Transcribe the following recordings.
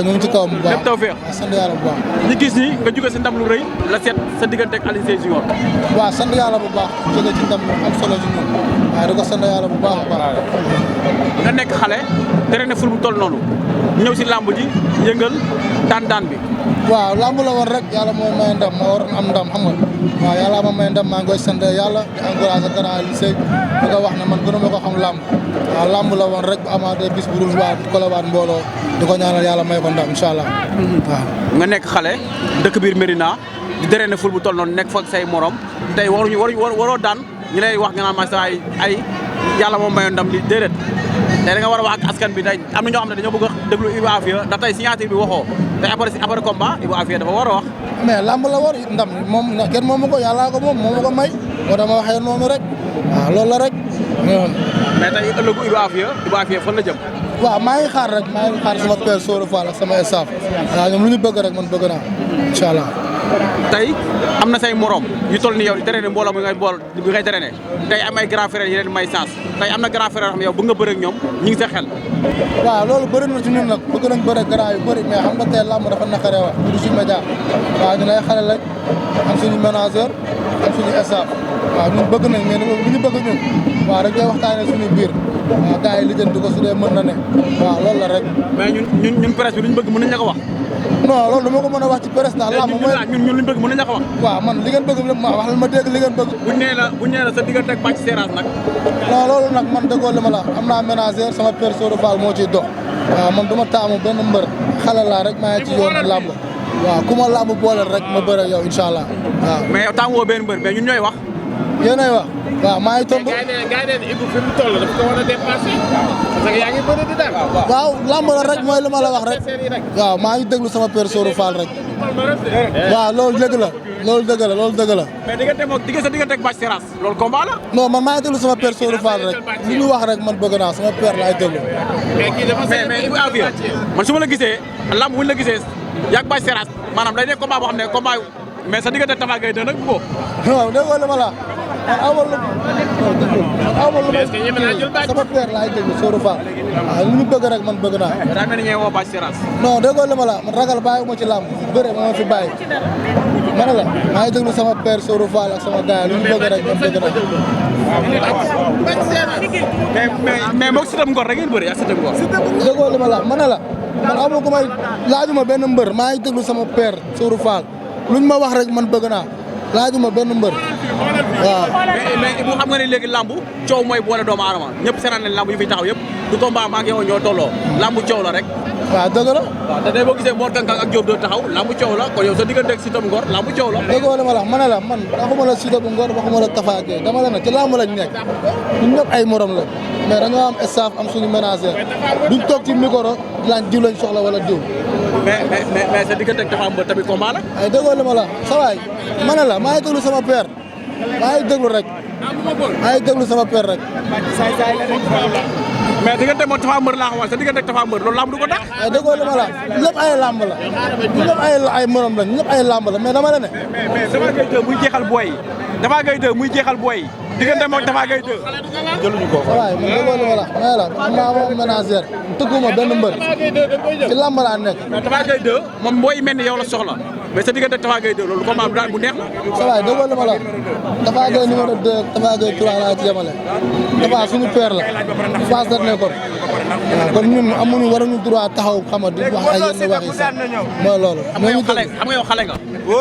waaw ñu ngi ci kawam bu baax lépp tawfeex. waaw sant yàlla bu baax. ñu gis ni nga jóge si ndam lu rëy la seet sa diggante ak Alioune Sèye Junior. waaw sant yàlla bu baax jóge ci ndam lu am solo ci ñun waaye di ko sant yàlla bu baax a baax. nga nekk xale tere ne ful bu toll noonu ñëw si làmb ji yëngal daan bi. waaw lamb la woon rek yàlla mooy may ndam ma waroon am ndam xam nga waaw yàlla ma may ndam maa ngi koy sant yàlla di encouragé grand Alioune Sèye di ko wax ne man gënu ma ko xam lamb waaw lamb la woon rek bu amaatee bis bu dul waat kolawaat mbooloo di ko ñaanal yàlla may ko ndam incha allah. waaw nga nekk xale dëkk biir Médina di tere ne ful bu toll noonu nekk fa ak say morom tey waroo daan ñu lay wax nga naan ma saa ay yàlla moom mayoon ndam li déedéet tey da nga war a wax ak askan bi tey am na ñoo xam ne dañoo bëgg a déglu Ibou Afia ndax tey signature bi waxoo tey après combat Ibou Afia dafa war a wax. mais lamb la war ndam moom kenn moomu ko yàllaa ko moom moo ko may moo tax ma waxee noonu rek waaw loolu la rek. mais tey ëllëgu Ibou Afia fan la jëm. waaw maa ngi xaar rek maa ngi xaar sama père Soro Fall ak sama staff waaw ñoom lu ñu bëgg rek man bëgg naa incha allah. tey am na say morom yu toll ni yow di traîner mbooloo bi ngay traîner tey am ay grand frère yi leen may chance tey am na grand frère yoo xam ne yow bëgg nga bëre ak ñoom ñu ngi sa xel. waaw loolu bëri na ci ñun nag bëgg nañ bëre grand yu bëri mais xam nga tey làmb dafa naqaree wax du suñu média waaw ñun ay xale lañ am suñu manager am suñu staff waaw ñun bëgg nañ mais lu ñu bëgg ñun waaw rek day waxtaanee suñu biir waaw gars yi lijjanti ko su dee mën na ne waaw loolu la rek. mais ñun presse bi lu ñu bëgg mën nañ la ko wax. non loolu dama ko mën a wax ci presse ndax làmb mooy ñun lu ñu bëgg mën nañ la ko wax. waaw man li ngeen bëgg lépp ma wax ma dégg li ngeen bëgg. buñ nee la sa diggante ak Bathie Seras nag. non loolu nag man déggoo li ma la am naa ménager sama père Soro Fall moo ciy dox waaw man du ma taamu benn mbër xale laa rek maa ngi ci yoonu làmb waaw ku ma làmb booleel rek ma bëre yow incha allah waaw. mais yow taamu woo benn mbër mais ñun ñooy wax. yéenay wax waaw maa ngi tontu. gars yi Ibou fi mu toll dafa ko war a dépassé parce que yaa ngi bëri di daan. waaw lamb la rek mooy li ma la wax rek waaw maa ngi déglu sama père Soro Fall rek waaw loolu dëgg la loolu dëgg la loolu dëgg la. mais diggante ak Bathie Seras loolu combat la. non man maa ngi déglu sama père Soro Fall rek li ñu wax rek man bëgg naa sama père laay déglu. mais Ibou Afia man su ma la gisee lamb bu ñu la gisee yàgg Bathie Seras maanaam day nekk combat boo xam ne combat mais sa diggante Tapha Gueye nag bu ko. waaw déggoo li ma la man amal lu sama père laay déglu Soro Fall waaw li ñu bëgg rek man bëgg naa. daa mel ni ñooy woo Bathie Seras. non déggoo li ma la man ragal bàyyi ma ci làmb bëre ma fi bàyyi ma ne la maa ngi déglu sama père Soro Fall ak sama gars yi lu ñu bëgg rek man bëgg naa. mais moog Siteu bu Ngor rek ngeen bëri ak Siteu bu Ngor. déggoo li ma la ma ne la man amul ku may laajuma benn mbër maa ngi déglu sama père Soro Fall luñ ma wax rek man bëgg naa laajuma benn mbër waaw. mais Ibou xam nga ne léegi lambu coow mooy boole doomu aadama ñëpp seetaan nañ lambu yu fi taxaw yëpp du combat maa ngi yow ñoo tolloo lambu coow la rek. waaw dëgg la. waaw te tey boo gisee Mor Kang Kang ak Diop doo taxaw lambu coow la kon yow sa diggante ak Siteu bu Ngor lambu coow la. déggoo li ma la ma ne la man waxuma la Siteu bu Ngor waxuma la Tapha Gueye dama la ne ci lamb lañ nekk ñun ñëpp ay morom la mais dañoo am staff am suñu ménager duñ toog ci micro lañ diw lañ soxla wala diw. mais sa diggante ak Tapha Mbeur tamit combat la. ay déggoo li ma la sa waay ma ne la maa ngi déglu sama père maa ngi déglu rek maa ngi déglu sama père rek. mais diggante moom Tapha Mbeur laa ko wax sa diggante ak Tapha Mbeur loolu lamb du ko dàq. ay déggoo li ma la lépp ay lamb la ñëpp ay morom lañ ñëpp ay lamb la mais dama la ne. mais Tapha Gueye 2 muy jeexal booy yi Tapha Gueye 2 muy jeexal booy yi diggante moom Tapha Gueye 2 jëluñu ko. waaye man déggoo li ma la mais la am naa moom ménagère tëgguma benn mbër ci lamb laa nekk. mais Tapha Gueye 2 moom booy mel ni yow la soxla mais sa diggante ak Tapha Gueye 2 loolu combat bu neex la. sa waay déggoo li ma la Tapha Gueye numéro 2 Tapha Gueye 3 laa ci yemale Tapha suñu père la Fass la nekkoon waaw kon ñun amuñu waruñu droit taxaw xam nga di wax ay yenn wax yi sax mooy loolu. xam nga yow xale nga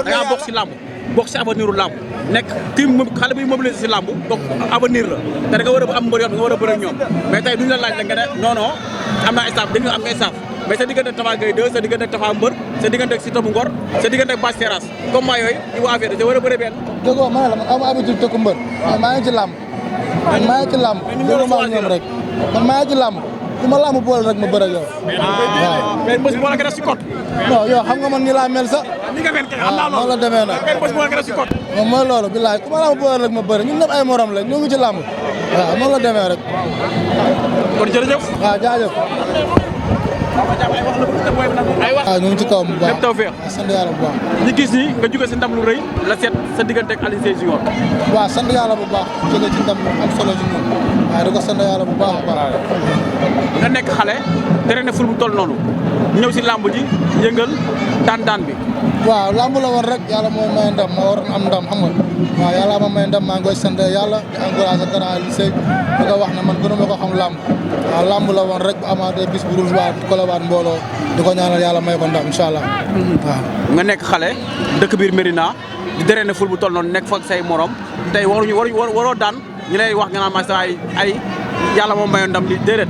da ngaa bokk si làmb bokk si avenir u làmb nekk kii xale bi mobilisé si làmb donc avenir la te da nga war a am mbër yoo xam nga war a bëre ak ñoom mais tey duñ la laaj la nga ne non non am na staff dañu am staff mais sa diggante ak Tapha Gueye 2 sa diggante ak Tapha Mbeur sa diggante ak Siteu bu Ngor sa diggante ak Bathie Seras combat yooyu Ibou Afia da war a bëre benn. déggoo ma ne la man amu habitude tëkku mbër mais maa ngi ci làmb man maa ngi ci làmb déggoo maa ngi ñoom rek man maa ngi ci làmb ku ma làmb boole rek ma bëre ak yow. waaw mais bés boo la ko def si code. non yow xam nga man ni laa mel sax. ni nga mel kay xam naa loolu la demee nag. mais bés boo la ko def si code. moom mooy loolu bilaay ku ma làmb boole rek ma bëre ñun ñëpp ay morom lañ ñu ngi ci làmb waaw noonu la demee rek. kon jërëjëf. waaw jaajëf. waaw ñu ngi ci kawam bu baax lépp tawfeex. waaw sant yàlla bu baax. ñu gis ni nga jóge si ndam lu rëy la seet sa diggante ak Alioune Sèye Junior. waaw sant yàlla bu baax jóge ci ndam lu am solo ci ñun waaye di ko sant yàlla bu baax a baax. nga nekk xale tere ne ful bu toll noonu ñëw si làmb ji yëngal daan bi. waaw lamb la woon rek yàlla mooy may ndam ma waroon am ndam xam nga waaw yàlla ma may ndam maa ngi koy sant yàlla di encouragé grand lycée di ko wax ne man gënu ma ko xam lamb waaw lamb la woon rek bu amaatee bis bu dul waat kolawaat mbooloo di ko ñaanal yàlla may ko ndam incha allah waaw. nga nekk xale dëkk biir Médina di drainer ful bu toll noonu nekk fa ak say morom tey waroo daan ñu lay wax nga naan ma sa ay yàlla moom mayoon ndam li déedéet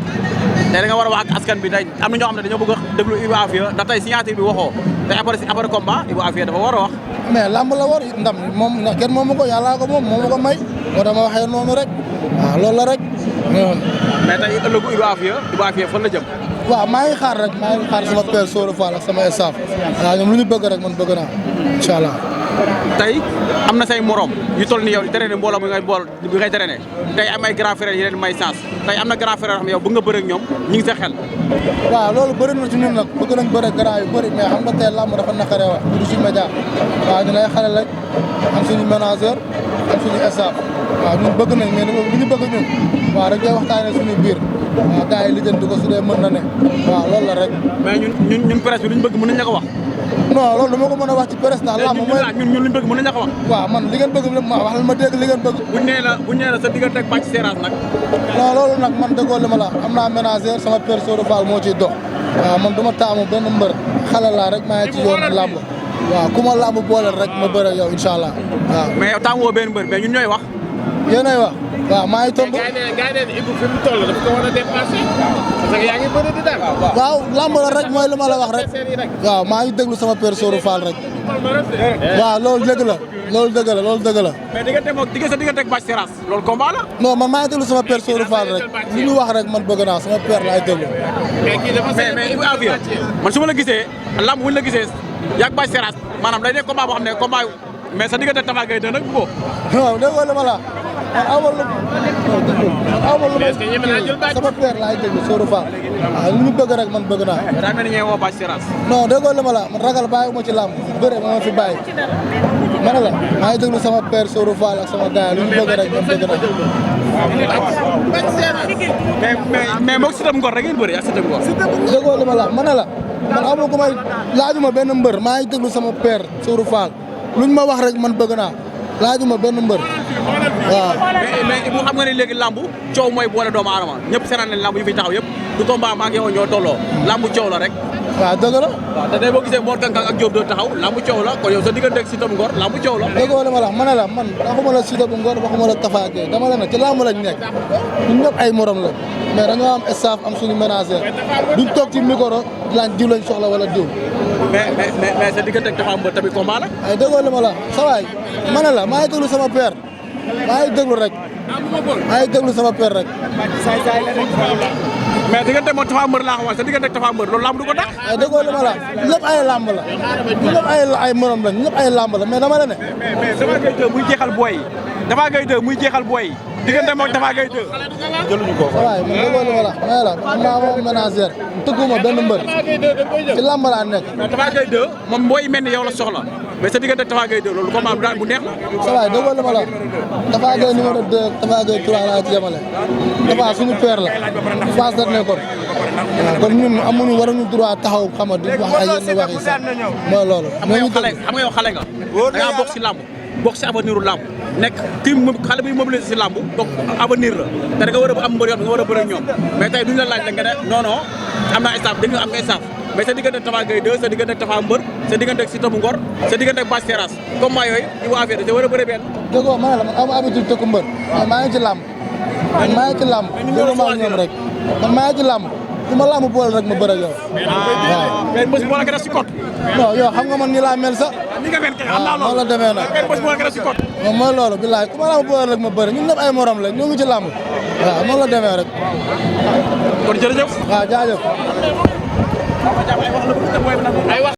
tey da nga war a wax ak askan bi tey am na ñoo xam ne dañoo bëgg a déglu Ibou Afia ndax tey signature bi waxoo tey après combat Ibou Afia dafa war a wax. mais lamb la war ndam moom kenn moomu ko yàllaa ko moom moo ma ko may moo tax ma waxee noonu rek waaw loolu la rek. mais tey ëllëgu Ibou Afia fan la jëm. waaw maa ngi xaar rek maa ngi xaar sama père Soro Fall ak sama staff waaw ñoom lu ñu bëgg rek man bëgg naa incha allah. tey am na say morom yu toll ni yow di traîner mbooloo bi ngay traîner tey am ay grand frère yi leen may chance tey am na grand frère yoo xam ne yow bëgg nga bëre ak ñoom ñu ngi sa xel. waaw loolu bëri na ci ñun nag bëgg nañ bëre grand yu bëri mais xam nga tey làmb dafa naqaree wax du si média waaw ñu lay xale lañ am suñu manager am suñu staff waaw ñun bëgg nañ mais lu ñu bëgg ñun waaw rek day waxtaanee suñu biir waaw gars yi lijjanti ko su dee mën na ne waaw loolu la rek. mais ñun presse bi lu ñu bëgg mën nañ la ko wax. non loolu dama ko mën a wax ci presse ndax làmb mooy ñun luñ bëgg mën nañ la ko wax. waaw man li ngeen bëgg ma wax ma dégg li ngeen bëgg. buñ nee la sa diggante ak Bathie Seras nag. non loolu nag man déggoo li ma la am naa ménager sama père Soro Fall moo ciy dox waaw man du ma taamu benn mbër xale laa rek maa ngi ci yoon làmb waaw ku ma làmb booleel rek ma bëre yow incha allah waaw. mais yow taamu woo benn mbër mais ñun ñooy wax. yéenay wax waaw maa ngi tontu. gars yi ne Ibou fi mu toll dafa ko war a dépassé parce que yaa ngi bëri di daal. waaw lamb la rek mooy li ma la wax rek waaw maa ngi déglu sama père Soro Fall rek waaw loolu dëgg la loolu dëgg la loolu dëgg la. mais diggante ak Bathie Seras loolu combat la. non man maa ngi déglu sama père Soro Fall rek li ñu wax rek man bëgg naa sama père laay déglu. mais Ibou Afia man su ma la gisee lamb buñ la gisee yàgg Bathie Seras maanaam day nekk combat boo xam ne combat mais sa diggante Tapha Gueye dë nag bu ko. waaw déggoo li ma la man awal lu ma sama père laay déglu Soro Fall waaw li ñu bëgg rek man bëgg naa. daa mel ni ñooy woo Bathie Seras. non déggoo li ma la man ragal bàyyi ma ci làmb bëre ma ma fi bàyyi ma ne la maa ngi déglu sama père Soro Fall ak sama gars yi lu ñu bëgg rek man bëgg naa. mais moog Siteu Ngor rek ngeen bëri ak Siteu Ngor. déggoo li ma la ma ne la man amul ku may laajuma benn mbër maa ngi déglu sama père Soro Fall luñ ma wax rek man bëgg naa laajuma benn mbër waaw. mais Ibou xam nga ne léegi lambu coow mooy boole doomu aadama ñëpp seetaan nañ lambu yu fi taxaw yëpp du combat maa ngi yow ñoo tolloo lambu coow la rek. waaw dëgg la. waaw te tey boo gisee Mor Kang Kang ak Diop doo taxaw lambu coow la kon yow sa diggante ak Siteu bu Ngor lambu coow la. déggoo li ma la ma ne la man waxuma la Siteu bu Ngor waxuma la Tapha Gueye dama la ne ci lamb lañ nekk ñun ñëpp ay morom la mais dañoo am staff am suñu ménager duñ toog ci micro lañ diw lañ soxla wala diw. mais sa diggante ak Tapha Mbeur tamit combat la. ay déggoo li ma la sa waay ma ne la maa ngi déglu sama père maa ngi déglu rek maa ngi déglu sama père rek. mais diggante moom Tapha Mbeur laa xamal sa diggante ak Tapha Mbeur loolu lamb du ko tax. ay déggoo li ma la ñëpp ay lamb la ñëpp ay morom la ñëpp ay lamb la mais dama la ne. mais Tapha Gueye 2 muy jeexal booy yi Tapha Gueye 2 muy jeexal booy yi diggante moom Tapha Gueye 2 jëluñu ko. waaye man déggoo li ma la ma ne la am naa moom ménagère tëgguma benn mbër ci lamb laa nekk. mais Tapha Gueye 2 moom booy mel ni yow la soxla mais sa diggante Tapha Gueye 2 loolu combat bu neex la. sa waay déggoo li ma la Tapha Gueye numéro 2 Tapha Gueye 3 laa ci yemale Tapha suñu père la Fass la nekkoon waaw kon ñun amuñu waruñu droit taxaw xam nga di wax ay yenn wax yi sax mooy loolu. xam nga yow xale nga da ngaa bokk si làmb bokk si avenir u làmb nekk kii xale bi mobilisé si làmb donc avenir la te da nga war a am mbër yoon nga war a bëre ak ñoom mais tey duñu la laaj la nga ne non non am naa staff dégg nga am nga staff mais sa diggante ak Tapha Gueye 2 sa diggante ak Tapha Mbeur sa diggante ak Siteu bu Ngor sa diggante ak Bathie Seras combat yooyu Ibou Afia da war a bëre benn. déggoo ma ne la man amu habitude tëkku mbër mais maa ngi ci làmb man maa ngi ci làmb déggoo ma ak ñoom rek man maa ngi ci làmb ku ma làmb boole rek ma bëre ak yow waaw. mais bés boo la ko def si code. non yow xam nga man ni laa mel sax. ni nga mel kay xam naa loolu la demee nag. bés boo la ko def si code. moom mooy loolu billaay ku ma làmb boole rek ma bëre ñun ñëpp ay morom la ñoo ngi ci làmb waaw noonu la demee rek. kon jërëjëf. waaw jaajëf. ay wax